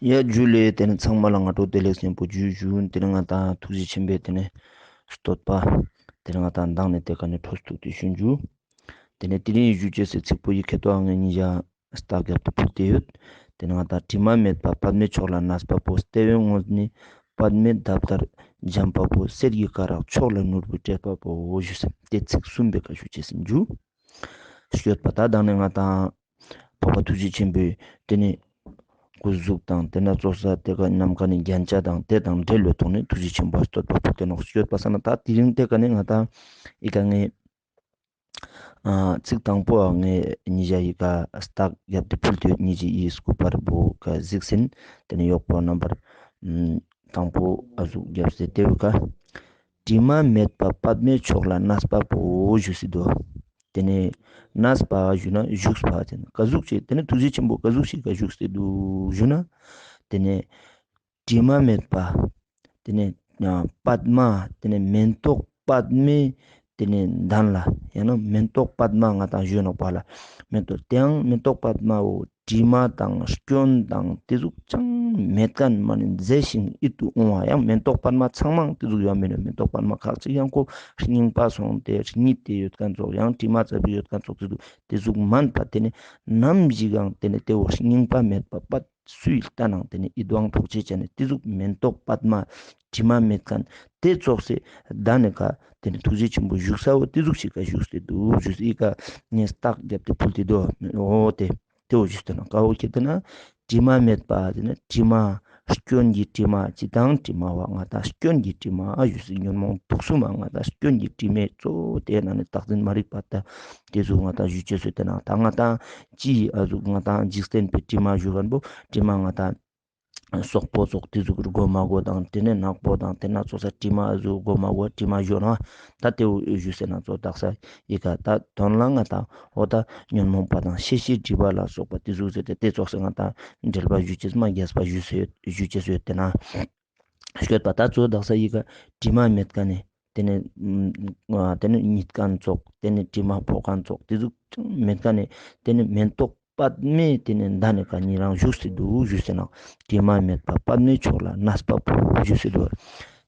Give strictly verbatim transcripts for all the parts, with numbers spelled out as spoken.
ཡ་ཇུ་ལེ། ཏེ་ནེ་ཚང་མ་ལ་སྔ་དྲོ་བདེ་ལེགས་ཉམ་པོ་ཇུ་ཞུ། ཏེ་ནེ་ང་ཏང་ཐུགས་རྗེ་ཆེན་པོའི་ཏེ་ནེ་བསྟོད་པ་ཏེ་ནེ་ང་ཏང་མདང་ནེ་ཏེ་ཀ་ནེ་འཕྲོ་མཐུད་དེ་ཞུ་ཞུ། ཏེ་ནེ་དེ་རིང་ཞུ་ཅེས་སི་ཚིག་པོ་ཡི་ཁེ་ཏོ་ཨ་ངེ་ཉེ་ཞ་རྟགས་རྒྱབ་སྟེ་ཕུལ་ཏེ་ཡོད། ཏེ་ནེ་ང་ཏང་དྲི་མ་མེད་པ་པདྨའི་མཆོག་ལ་གནས་པ་པོ། ལྟེ་བའི་ངོས་ནི་པདྨའི་འདབ་ལྟར་འཇམ་པ་པོ། གསེར་གྱི་སྐ་རགས་མཆོག་ལ་ནོར་བུས་སྤྲས་པ་པོ་ཞུས་སེ་ཏེ་ཚིག་གསུམ་པོའི་ཀ་ཞུ་ཅེས་སི་ཞུ། ཞུས་པ་ད་མདང་ནེ་ང་ཏང་འཕགས་པ་ཐུགས་རྗེ་ཆེན་པོའི་ཏེ་ནེ་སྐུ་གཟུགས་དང་ཏེ་ནེ་ཙོགས་ས་ཏེ་ཀ་ནམ་མཁའ་ནེ་རྒྱན་ཆ་དང་ཏེ་དང་འབྲེལ་བའི་ཐོག་ནེ་ཐུགས་རྗེ་ཆེན་པོའ་བསྟོད་པ་ཕུལ་ཏེ་ནོག་ཞུས་པ་སང་ན་ད་དེ་རིང་ཏེ་ཀ་ནེ་ང་ཏང་ཡི་ཀ་ངེ་ཨ་ཚིག་དང་པོ་ཨ་ངེ་ཉེ་ཞ་ཡི་ཀ་རྟགས་རྒྱབ་སྟེ་ཕུལ་ཏེ་ཡོད། ཉེ་ཞའི་སྐུ་པར་བོ་ཀ་གཟིགས་ཟིན། ཏེ་ནེ་ཡོག་པོ་ནམ་བར་ཨམ་དང་པོ་ཨ་ཟུག་རྒྱབ་སྟེ་ཏེ་བོའི་ཀ་དྲི་མ་མེད་པ་པདྨའི་མཆོག་ལ་གནས་པ་པོ་ཞུས་སེ་དུག། ཏེ་ནེ་གནས་པ་ཞུ་ན་བཞུགས་པ་ཏེ་ནེ་ཀ་ཟུག་ཅིག་ཏེ་ནེ་ཐུགས་རྗེ་ཆེན་པོ་ཀ་ཟུག་ཅིག་ཀ་བཞུགས་སེ་དུག་ཞུ་ན་ཏེ་ནེ་དྲི་མ་མེད་པ། ཏེ་ནེ་ཨ་པདྨ། ཏེ་ནེ་མེན་ཏོག་པདྨའི་ཏེ་ནེ་གདན་ལ། ཡང་ན་མེན་ཏོག་པདྨ་ང་ཏང་ཞུ་ནོག་པ་ལ། མེན་ཏོག་ཏེའང་མེན་ཏོག་པདྨ་བོ་དྲི་མ་དང་སྐྱོན་དང་ཏེ་ཟུག་ཅང་མེད་ཁན་མ་ནེ་མཛེས་ཤིང་ཡིད་དུ་འོང་བ། ཡང་མེན་ཏོག་པདྨ་ཚང་མའང་ཏེ་ཟུག་ཡོད་མེད་ནོག། མེན་ཏོག་པདྨ་ཁ་ཅིག་ཡང་ཁོ་རྙིང་པ་སོང་སྟེ་རྙིད་དེ་ཡོད་ཁན་ཙོགས། ཡང་དྲི་མ་ཙ་པིག་ཡོད་ཁན་ཙོགས་ཏེ་ཟུག་ཏེ་ཟུག་མན་པ་ཏེ་ནེ་ནམ་ཞིག་ཡང་ཏེ་ནེ་ཏེ་བོ་རྙིང་པ་མེད་པ་པད་སུའི་ལྟ་ནའང་ཏེ་ནེ་ཡིད་དབང་འཕྲོག་ཅེས་ཅན་ནི་ཏེ་ཟུག་མེན་ཏོག་པདྨ་དྲི་མ་མེད་ཁན་ཏེ་ཙོགས་སི་གདན་ནི་ཀ་ཏེ་ནེ་ཐུགས་རྗེ་ཆེན་པོ་བཞུགས་ས་བོ་ཏེ་ཟུག་ཅིག་ཀ་བཞུགས་སེ་དུག་ཞུས་སེ་ཡི་ཀ་ངས་རྟགས་རྒྱབ་སྟེ་ཕུལ་ཏེ་དུག། འོ་ཏེ་ཏེ་བོ་ཞུས་ཏེ་ན་ཀ་བོ་ཁྱེར་ཏེ་ན་དྲི་མ་མེད་པ་ཏེ་ནེ་དྲི་མ་སྐྱོན་གྱི་དྲི་མ་ཅི་དང་དྲི་མ་བ་ང་ཏང་སྐྱོན་གྱི་དྲི་མ་ཞུས་སེ་ཉོན་མོངས་དུག་གསུམ་མ་ང་ཏང་སྐྱོན་གྱི་དྲི་མའི་གཙོ་བོ་ཏེ་ནང་ནེ་བདག་འཛིན་མ་རིག་པ་ད་ཏེ་ཟུག་ང་ཏང་ཞུ་ཅེས་སི་ཏེ་ནང་ད་ང་ཏང་ཅི་ཨ་ཟུག་ང་ཏང་འཇིག་རྟེན་པའི་དྲི་མ་ཞུ་ཁན་བོ་དྲི་མ་ང་ཏང་སོག་པོ་ཙོགས་ཏེ་ཟུག་གོ་མ་གོ་དང་ཏེ་ནེ་ནག་པོ་དང་ཏེ་ན་ཙོགས་ས་དྲི་མ་ཨ་ཟུག་གོ་མ་གོ་དྲི་མ་ཞུ་ན་ད་ཏེ་བོ་ཞུས་སེ་ན་ཙོགས་དག་ས་ཡི་ཀ་ད་དོན་ལ་ང་ཏང་འོ་ད་ཉོན་མོངས་པ་དང་ཤེས་བྱའི་སྒྲིབ་པ་ལ་སོགས་པ་ཏེ་ཟུག་ཟེར་ཏེ་ཏེ་ཙོགས་སེ་ང་ཏང་འགྲེལ་པ་ཞུ་ཅེས་མ་རྒྱས་པ་ཞུ་ཅེས་ཡོད་ཏེ་ན། ཞུས་པ་ད་ཙོགས་དག་ས་ཡི་ཀ་དྲི་མ་མེད་ཁན་ནི་ཏེ་ནེ་ཨ་ཏེ་ནེ་རྙིད་ཁན་ཙོགས་ཏེ་ནེ་དྲི་མ་ཕོག་ཁན་ཙོགས་ཏེ་ཟུག་ཅང་མེད་ཁན་ནི་ཏེ་ནེ་མེན་ཏོག་པདྨའི་ཏེ་ནེ་གདན་ནི་ཀ་ཉེ་རང་བཞུགས་སེ་དུག་ཞུས་སེ་ན་དྲི་མ་མེད་པ་པདྨའི་མཆོག་ལ་གནས་པ་པོ་ཞུས་སེ་དུག།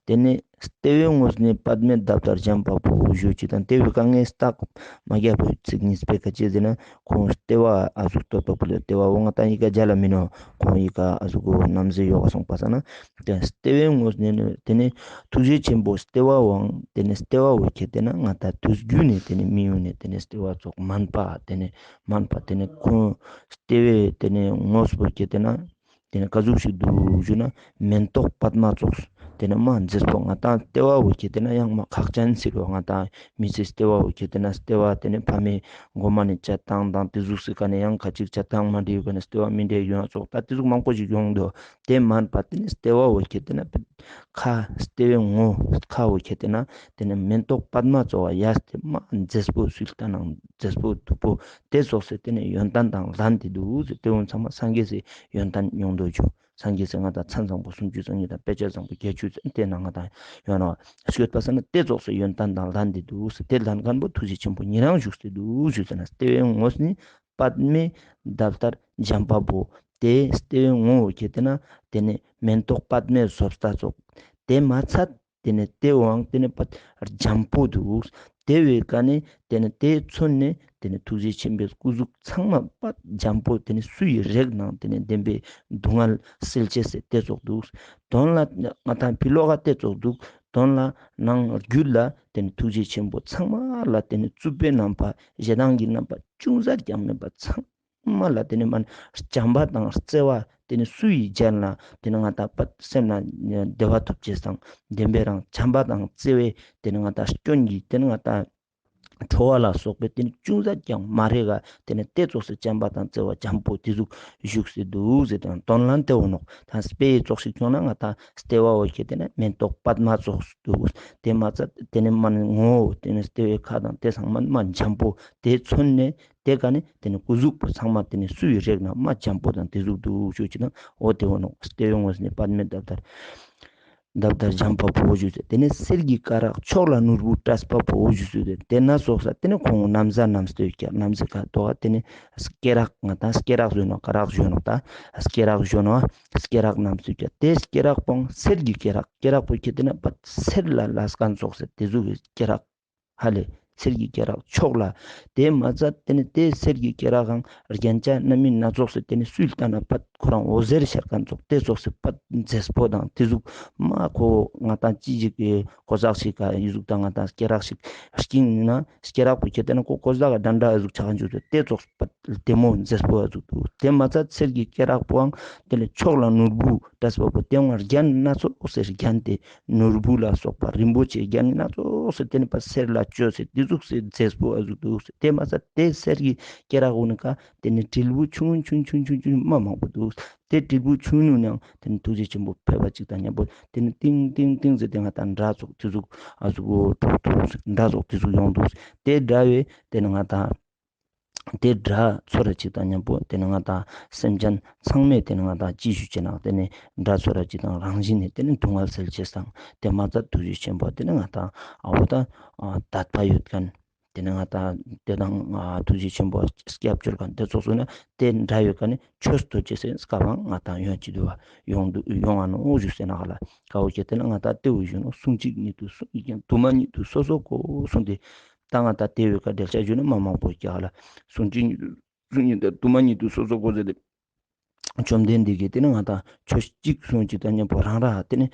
ཏེ་ནེ་ལྟེ་བའི་ངོས་ནི་པདྨའི་འདབ་ལྟར་འཇམ་པ་པོ་ཞུ་ཅེས་དང་ཏེ་བོའི་ཀ་ངས་རྟགས་མ་རྒྱབ་པའི་ཚིག་གཉིས་པོའི་ཀ་ཅི་ཟེར་ན་ཁོང་ལྟེ་བ་ཨ་ཟུག་བསྟོད་པ་ཕུལ་ལོ། ལྟེ་བ་འོ་ང་ཏང་ཡི་ཀ་མཇལ་ལ་མི་ནོག། ཁོང་ཡི་ཀ་ཨ་ཟུག་གོ་ནམ་ཟེར་ཡོག་ག་སོང་པ་ས་ན་ཏེ་ལྟེ་བའི་ངོས་ནི་ཏེ་ནེ་ཐུགས་རྗེ་ཆེན་པོ་ལྟེ་བ་བོའང་ཏེ་ནེ་ལྟེ་བ་བོ་ཁྱེར་ཏེ་ན་ང་ཏང་དུས་རྒྱུན་ནེ་ཏེ་ནེ་མི་ཡུལ་ནེ་ཏེ་ནེ་ལྟེ་བ་ཙོགས་མན་པ་ཏེ་ནེ་མན་པ་ཏེ་ནེ་ཁོང་ལྟེ་བའི་ཏེ་ནེ་ངོས་པོ་ཁྱེར་ཏེ་ན་ཏེ་ནེ་ཀ་ཟུག་ཞིག་དུག་ཞུ་ན་མེན་ཏོག་པདྨ་ཙོགས་ཏེ་ནེ་མ་མཛེས་པོ་ང་ཏང་ལྟེ་བ་བོ་ཁྱེར་ཏེ་ན་ཡང་མ་ཁག་ཅན་ཟེར་བ་ང་ཏང་མི་ཚེ་ལྟེ་བ་བོ་ཁྱེར་ཏེ་ན་ལྟེ་བ་ཏེ་ནེ་ཕ་མའི་གོ་མ་ནེ་བཅད་ཐང་དང་ཏེ་ཟུག་སི་ཀ་ནེ་ཡང་ཁ་ཅིག་བཅད་ཐང་མ་འདྲེས་ཡོད་ཀ་ནེ་ལྟེ་བ་མི་འདྲེས་ཡོང་ཙོགས་ད་ཏེ་ཟུག་མང་པོ་ཞིག་ཡོང་དུག། ཏེ་མན་པ་ཏེ་ནེ་ལྟེ་བ་བོ་ཁྱེར་ཏེ་ན་ཁ་ལྟེ་བའི་ངོས་ཁ་བོ་ཁྱེར་ཏེ་ན་ཏེ་ནེ་མེན་ཏོག་པདྨ་ཙོགས་ཡ་ཏེ་མ་མཛེས་པོ་སུའི་ལྟ་ནའང་མཛེས་པོ་དུག་པོ་ཏེ་ཙོགས་སེ་ཏེ་ནེ་ཡོན་ཏན་དང་ལྡན་ཏེ་དུག་ཟེར། ཏེ་འོ་ཚང་མ་སངས་རྒྱས་སི་ཡོན་ཏན་ཡོང་དོ་ཞུ། སངས་རྒྱས་སི་ང་ཏང་མཚན་བཟང་པོ་སུམ་ཅུ་རྩ་གཉིས་དང་དཔེ་བྱད་བཟང་པོ་བརྒྱད་ཅུ་ཙམ་ཏེ་ནང་ང་ཏང་ཡོད་ནོག། ཞུས་པ་ས་ན་ཏེ་ཙོགས་སེ་ཡོན་ཏན་དང་ལྡན་ཏེ་དུག་ཟེར། ཏེ་ལྡན་ཁན་བོ་ཐུགས་རྗེ་ཆེན་པོ་ཉེ་རང་བཞུགས་སེ་དུག་ཞུས་ཟེར་ན་ལྟེ་བའི་ངོས་ནི་པདྨའི་འདབ་ལྟར་འཇམ་པ་པོ། ཏེ་ལྟེ་བའི་ངོས་ཁྱེར་ཏེ་ན་ཏེ་ནེ་མེན་ཏོག་པདྨའི་བཟོ་ལྟ་ཙོགས། ཏེ་མ་ཚད་ཏེ་ནེ་ལྟེ་བའང་ཏེ་ནེ་པད་འཇམ་པོ་དུག། ཏེ་བོའི་ཀ་ནེ་ཏེ་ནེ་ཏེ་མཚོན་ནེ་ཏེ་ནེ་ཐུགས་རྗེ་ཆེན་པོའི་སྐུ་གཟུགས་ཚང་མ་པད་འཇམ་པོ་ཏེ་ནེ་སུའི་རེག་ནའང་ཏེ་ནེ་བདེན་པའི་སྡུག་བསྔལ་སེལ་ཅེས་སི་ཏེ་ཙོགས་དུག། དོན་ལ་ང་ཏང་ཕི་ལོག་ག་ཏེ་ཙོགས་དུག། དོན་ལ་ནང་རྒྱུད་ལ་ཏེ་ནེ་ཐུགས་རྗེ་ཆེན་པོ་ཚང་མ་ལ་ཏེ་ནེ་རྩུབ་པའི་རྣམ་པ་ཞེ་སྡང་གི་རྣམ་པ་ཅུང་ཟད་ཀྱང་མེད་པ་ཚང་མ་ལ་ཏེ་ནེ་མ་བྱམས་པ་དང་བརྩེ་བ་ཏེ་ནེ་སུའི་རྒྱན་ལ་ཏེ་ནེ་ང་ཏང་པད་སེམས་ལ་བདེ་བ་ཐོབ་ཅེས་དང་བདེན་པའི་རང་བྱམས་པ་དང་བརྩེ་བའི་ཏེ་ནེ་ང་ཏང་སྐྱོན་གྱི་ཏེ་ནེ་ང་ཏང་ཁྲོ་བ་ལ་སོགས་པའི་ཏེ་ནེ་ཅུང་ཟད་ཀྱང་མ་རེག་ག་ཏེ་ནེ་ཏེ་ཙོགས་སེ་བྱམས་པ་དང་བརྩེ་བ་འཇམ་པོ་ཏེ་ཟུག་བཞུགས་སེ་དུག་ཟེར་དང་དོན་ལ་ཏེ་འོ་ནོག། ད་དཔེ་ཙོགས་ཤིག་ཁྱོང་ན་ང་ཏང་ལྟེ་བ་བོ་ཁྱེར་ཏེ་ན་མེན་ཏོག་པདྨ་ཙོགས་སེ་དུག། ཏེ་མ་ཚད་ཏེ་ནེ་མ་ངོ་བོ་ཏེ་ནེ་ལྟེ་བའི་ཁ་དང་ཏེ་ཚང་མ་མ་འཇམ་པོ་ཏེ་མཚོན་ནེ་ཏེ་ཀ་ནེ་ཏེ་ནེ་སྐུ་གཟུགས་པོ་ཚང་མ་ཏེ་ནེ་སུའི་རེག་ན་མ་འཇམ་པོ་དང་ཏེ་ཟུག་དུག་ཞུ་ཅེས་དང་འོ་ཏེ་འོ་ནོག། ལྟེ་བའི་ངོས་ནི་པདྨའི་འདབ་ལྟར། འདབ་དར་འཇམ་པ་པོ་ཞུས་ཏེ་ཏེ་ནེ་གསེར་གྱི་སྐེ་རགས་མཆོག་ལ་ནོར་བུ་བཀྲ་བ་པོ་ཞུས་ཏེ་ཏེ་ན་སོགས་ས་ཏེ་ནེ་ཁོང་ན་བཟའ་རྣམས་སྟོད་ཀྱ་ན་བཟའ་ཁ་དོག་ཏེ་ནེ་སྐེ་རགས་ང་དང་སྐེ་རགས་ཞུ་ནོག་སྐེ་རགས་ཞུ་ནོག་ད་སྐེ་རགས་ཞུ་ནོག་སྐེ་རགས་རྣམས་སྟོད་ཀྱ་ཏེ་སྐེ་རགས་པོའང་གསེར་གྱི་སྐེ་རགས་སྐེ་རགས་པོ་ཁྱེར་ཏེ་ན་པད་གསེར་ལ་ལས་ཁན་ཙོགས་སེ་ཏེ་ཟུག་གི་སྐེ་རགས་ཧ་ལེ་གསེར་གྱི་སྐེ་རགས་མཆོག་ལ། ཏེ་མ་ཚད་ཏེ་ནེ་ཏེ་གསེར་གྱི་སྐེ་རགས་གང་རྒྱན་ཆ་སྣ་མིན་སྣ་ཚོགས་སེ་ཏེ་ནེ་སུས་ལྟ་ན་པད་ཁོ་རང་འོད་ཟེར་ཤར་ཁན་ཙོགས་ཏེ་ཙོགས་སེ་པད་མཛེས་པོ་དང་ཏེ་ཟུག་མ་ཁོ་ང་དང་ཅི་ཞིག་གི་གོ་ཟག་ཞིག་ག་ཡི་ཟུག་དང་ང་དང་སྐེ་རགས་ཤིག་སྐྱིན་ན་སྐེ་རགས་པོ་ཁྱེར་ཏེ་ན་ཁོ་གོ་ཟག་ག་འདྲ་འདྲ་ཟུག་ཆ་ཁན་ཅུ་ཏེ་ཙོགས་པད་ལྡེ་མོ་མཛེས་པོ་ཟུག་འདུག་ཏེ་མ་ཚད་གསེར་གྱི་སྐེ་རགས་པོའང་ཏེ་ནེ་མཆོག་ལ་ནོར་བུ་བཀྲ་བ་པོ་ཏེའང་རྒྱན་སྣ་ཚོགས་སེ་རྒྱན་ཏེ་ནོར་བུ་ལ་སོགས་པ་རིན་པོ་ཆེ་རྒྱན་སྣ་ཚོགས་སེ་ཏེ་ནེ་པ་གསེར་ལ་བཅོས་སེ་ཏེ་ཟུག་སེ་མཛེས་པོ་ཨ་ཟུག་འདུག་ཏེ་མ་ཚད་ཏེ་གསེར་གྱི་སྐེ་རགས་གུན་ཀ་ཏེ་ནེ་དྲིལ་བུ་ཆུང་ཆུང་ཆུང་ཆུང་ཆུང་མ་མང་པོ་འདུག་ཏེ་དྲིལ་བུ་ཆུང་ངུན་ནང་ཏེ་ནེ་ཐུགས་རྗེ་ཆེན་པོ་ཕེབས་པ་ཅིག་དང་མཉམ་པོ་ཏེ་ནེ་ཏིང་ཏིང་ཏིང་ཟེར་ཏེ་ང་དང་སྒྲ་ཙོགས་ཏེ་ཟུག་ཨ་ཟུག་འོ་ཐུག་ཐུག་སྒྲ་ཙོགས་ཏེ་ཟུག་ཡོང་འདུག་ཏེ་སྒྲ་བོའི་ཏེ་ནེ་ང་དང་ཏེ་སྒྲ་ཚོར་ར་ཅིག་དང་མཉམ་པོ་ཏེ་ནེ་ང་དང་སེམས་ཅན་ཚང་མས་ཏེ་ནེ་ང་དང་ཅི་ཞུ་ཅེ་ན་ཏེ་ནེ་སྒྲ་ཚོར་ར་ཅིག་དང་རང་བཞིན་ནི་ཏེ་ནེ་སྡུག་བསྔལ་སེལ་ཅེས་དང་ཏེ་མ་ཚད་ཐུགས་རྗེ་ཆེན་པོ་ཏེ་ནེ་ང་དང་ཨ་བོ་དང་དད་པ་ཡོད་ཁན་ཏེ་ནེ་ང་དང་ཏེ་དང་ཐུགས་རྗེ་ཆེན་པོ་སྐྱབས་བཅོལ་ཁན་ཏེ་ཙོགས་སུ་ན་ཏེ་སྒྲ་ཡོད་ཁན་ནི་ཆོས་ཐོས་ཅེས་སི་སྐབས་ང་དང་ཡོང་ཅི་འདུག་པ་ཡོང་འདུག་ཡོང་ང་ནོག་ཞུས་ཟེར་ན་ག་ལ་ཀ་བོ་ཁྱེར་ཏེ་ན་ང་དང་ཏེ་བོ་ཞུ་ནོག་གསུང་གཅིག་ཉིད་དུ་གསུང་ཡིན་ཀྱང་དུ་མ་ཉིད་དུ་སོ་སོ་གོ་གསུངས་ཏེ། ད་ང་དང་ཏེ་བོའི་ཀ་འགྲེལ་བཤད་ཞུ་ན་མ་མང་པོ་རྒྱག་ལ། གསུང་གཅིག་ཉིད་དུ་གསུང་ཡིན་ཏེ་དུ་མ་ཉིད་དུ་སོ་སོ་གོ་ཟེར་ཏེ། བཅོམ་ལྡན་འདས་ཀྱིས་ཏེ་ནེ་ང་དང་ཆོས་གཅིག་གསུང་ཅིག་དང་མཉམ་པོ་རང་རང་ཏེ་ནེ་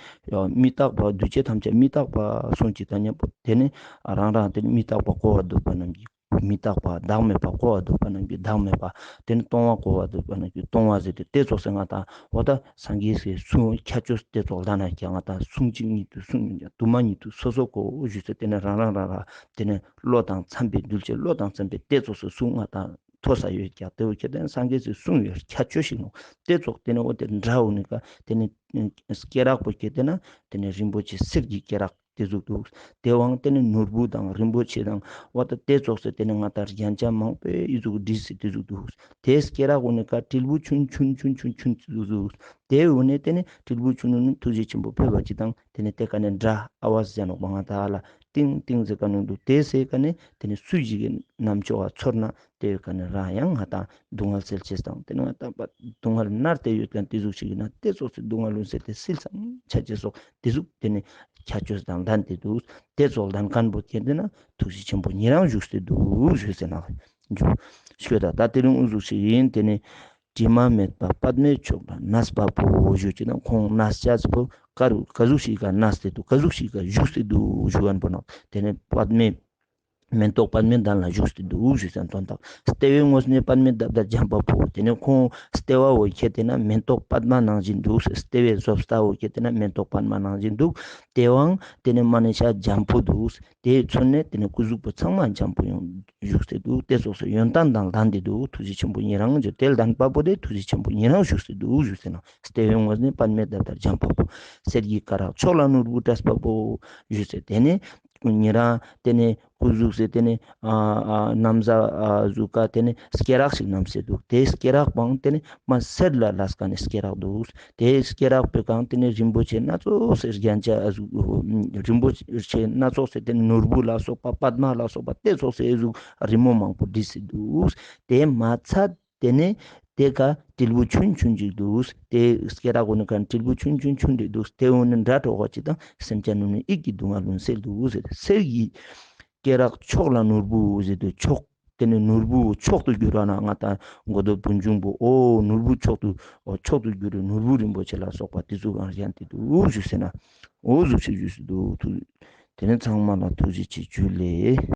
མི་རྟག་པ་འདུས་བྱས་ཐམས་ཅད་མི་རྟག་པ་གསུང་ཅིག་དང་མཉམ་པོ་ཏེ་ནེ་རང་རང་ཏེ་ནེ་མི་རྟག་པ་གོ་བ་འདོད་པ་རྣམས་ཀྱིས་མི་རྟག་པ། བདག་མེད་པ་གོ་བ་འདོད་པ་རྣམས་ཀྱིས་བདག་མེད་པ། ཏེ་ནེ་སྟོང་པ་གོ་བ་འདོད་པ་རྣམས་ཀྱིས་སྟོང་པ་ཟེར་ཏེ་ཏེ་ཙོགས་སེ་ང་དང་འོ་ད་སངས་རྒྱས་སི་གསུང་ཁྱད་ཆོས་ཏེ་ཙོགས་ལྡན་ན་ཀྱང་ང་དང་གསུང་གཅིག་ཉིད་དུ་གསུང་ཡིན་ཀྱང་དུ་མ་ཉིད་དུ་སོ་སོ་གོ་ཞུས་ཏེ་ཏེ་ནེ་རང་རང་རང་རང་ཏེ་ནེ་བློ་དང་འཚམས་པའི་གདུལ་བྱའི་བློ་དང་འཚམས་པའི་ཏེ་ཙོགས་སུ་གསུང་ང་དང་ཐོས་ས་ཡོད་ཀྱང་ཏེ་བོ་ཁྱེར་ཏེ་ན་སངས་རྒྱས་སི་གསུང་ཡོད་ཁྱད་ཆོས་ཤིག་ནོག་ཏེ་ཙོགས་ཏེ་ནེ་འོ་ཏེ་འདྲ་བོ་ནི་ཀ་ཏེ་ནེ་སྐེ་རགས་པོ་ཁྱེར་ཏེ་ན་ཏེ་ནེ་རིན་པོ་ཆེ་གསེར་གྱི་སྐེ་རགས་ཏེ་ཟུག་འདུག་ཏེ་བོའང་ཏེ་ནེ་ནོར་བུ་དང་རིན་པོ་ཆེ་དང་འོ་ད་ཏེ་ཙོགས་སེ་ཏེ་ནེ་ང་དང་རྒྱན་ཆ་མང་པོའི་ཨི་ཟུག་བྲིས་སེ་ཏེ་ཟུག་འདུག་ཏེ་སྐེ་རགས་འོ་ནི་ཀ་དྲིལ་བུ་ཆུན་ཆུན་ཆུན་ཆུན་ཆུན་ཏེ་ཟུག་འདུག་ཏེ་འོ་ནི་ཏེ་ནེ་དྲིལ་བུ་ཆུན་ནི་ཐུགས་རྗེ་ཆེན་པོ་ཕེབས་པ་ཅིག་དང་ཏེ་ནེ་ཏེ་ཀ་ནེ་སྒྲ་ཨ་བ་ཟེར་ནོག་པ་ང་དང་ཨ་ལ། ཏིང་ཏིང་ཟེར་ཁན་ནི་འདུག་ཏེ་ཟེར་ཁན་ནི་ཏེ་ནེ་སུ་ཞིག་གི་རྣམ་ཅོག་ག་ཚོར་ན་ཏེ་ཡོད་ཁན་ནི་རང་ཡང་ང་དང་སྡུག་བསྔལ་སེལ་ཅེས་དང་ཏེ་ནེ་ང་དང་པ་སྡུག་བསྔལ་མནར་ཏེ་ཡོད་ཁན་ཏེ་ཟུག་ཞིག་ཡིན་ན་ཏེ་ཙོགས་སེ་སྡུག་བསྔལ་ལུང་སེལ་ཏེ་སིལ་སང་ཆ་ཅེས་སོགས་ཏེ་ཟུག་ཏེ་ནེ་ཁྱད་ཆོས་དང་ལྡན་ཏེ་འདུག་ཏེ་ཙོགས་ལྡན་ཁན་པོ་ཁྱེར་ཏེ་ན་ཐུགས་རྗེ་ཆེན་པོ་ཉེ་རང་བཞུགས་ཏེ་འདུག་ཞུས་ཟེར་ན་ཞུ་ཞུ་ད་ད་ཏེ་རིང་འུ་ཟུག་ཞིག་ཡིན། ཏེ་ནེ་དྲི་མ་མེད་པ་པདྨའི་མཆོག་ལ་གནས་པ་པོ་ཞུ་ཅེ་ན་ཁོང་གནས་ཅེས་པོ་ཀ་རུ་ཀ་ཟུག་ཞིག་ག་གནས་ཏེ་འདུག་ཀ་ཟུག་ཞིག་ག་བཞུགས་ཏེ་འདུག་ཞུ་ཁན་པོ་ནོག་ཏེ་ནེ་པདྨའི་མེ་ཏོག་པདྨའི་གདན་ལ་བཞུགས་ཏེ་འདུག་ཞུ་ཟེར་དོན་དག་ལྟེ་བའི་ངོས་ནས་པདྨའི་འདབ་དར་འཇམ་པ་པོ། ཏེ་ནེ་ཁོང་ལྟེ་བ་བོ་ཁྱེར་ཏེ་ན་མེ་ཏོག་པདྨ་ནང་བཞིན་འདུག་ལྟེ་བའི་བཟོ་ལྟ་བོ་ཁྱེར་ཏེ་ན་མེ་ཏོག་པདྨ་ནང་བཞིན་འདུག་ཏེ་བོའང་ཏེ་ནེ་མ་ནེ་ཤ་འཇམ་པོ་འདུག་ཏེ་མཚོན་ནེ་ཏེ་ནེ་སྐུ་གཟུགས་པོ་ཚང་མ་འཇམ་པོ་ཡོང་བཞུགས་ཏེ་འདུག་ཏེ་ཙོགས་སེ་ཡོན་ཏན་དང་ལྡན་ཏེ་འདུག་ཐུགས་རྗེ་ཆེན་པོ་ཉེ་རང་བཞུགས་ཏེ་ལྡན་པ་པོ་ཏེ་ཐུགས་རྗེ་ཆེན་པོ་ཉེ་རང་བཞུགས་ཏེ་འདུག་ཞུ་ཟེར་ན། ལྟེ་བའི་ངོས་ནས་པདྨའི་འདབ་དར་འཇམ་པ་པོ། གསེར་གྱི་སྐེ་རགས་མཆོག་ལ་ནོར་བུ་བཀྲ་བ་པོ་ཞུས་ཏེ་ཏེ་ནེ་ཉེ་རང་ཏེ་ནེ་སྐུ་གཟུགས་སེ་ཏེ་ནེ་ཨ་ཨ་ན་བཟའ་ཨ་ཟུག་ཀ་ཏེ་ནེ་སྐེ་རགས་ཤིག་བསྣམས་སེ་འདུག་ཏེ་སྐེ་རགས་པོའང་ཏེ་ནེ་མ་གསེར་ལ་ལས་ཀ་ནེ་སྐེ་རགས་འདུག་ཏེ་སྐེ་རགས་པོའི་ཀ་ཏེ་ནེ་རིན་པོ་ཆེ་སྣ་ཚོགས་སེ་རྒྱན་ཆ་ཨ་ཟུག་རིན་པོ་ཆེ་སྣ་ཚོགས་སེ་ཏེ་ནེ་ནོར་བུ་ལ་སོགས་པ་པདྨ་ལ་སོགས་པ་ཏེ་ཙོགས་སེ་ཨ་ཟུག་རི་མོ་མང་པོ་བྲིས་སེ་འདུག་ཏེ་མ་ཚད་ཏེ་ནེ་ཏེ་ཀ་དྲིལ་བུ་ཆུན་ཆུན་ཅིག་འདུག་ཏེ་སྐེ་རགས་གུན་ནི་ཀ་དྲིལ་བུ་ཆུན་ཆུན་ཆུན་ཅིག་འདུག་ཏེ་གུན་ནི་སྒྲ་གྲོགས་པ་ཅིག་དང་སེམས་ཅན་ནི་ཡིད་ཀྱི་སྡུག་བསྔལ་ལུང་སེལ་འདུག་ཟེར། གསེར་གྱི་སྐེ་རགས་མཆོག་ལ་ནོར་བུ་ཟེར་དུས་མཆོག་ཏེ་ནེ་ནོར་བུ་མཆོག་ཏུ་གྱུར་བ་ན་ང་དང་མགོ་ཐོག་བུམ་ཆུང་པོ་འོ་ནོར་བུ་མཆོག་ཏུ་འོ་མཆོག་ཏུ་གྱུར་བའི་ནོར་བུ་རིན་པོ་ཆེ་ལ་སོགས་པ་ཏེ་ཙོགས་གང་ཞིག་ཏེ་འདུག་ཞུ་ཟེར་ན། འོ་ཟུག་ཞིག་ཞུས་སེ་འདུག་ཏེ་ནེ་ཚང་མ་ལ་ཐུགས་རྗེ་ཆེ་ཇུ་ལེ།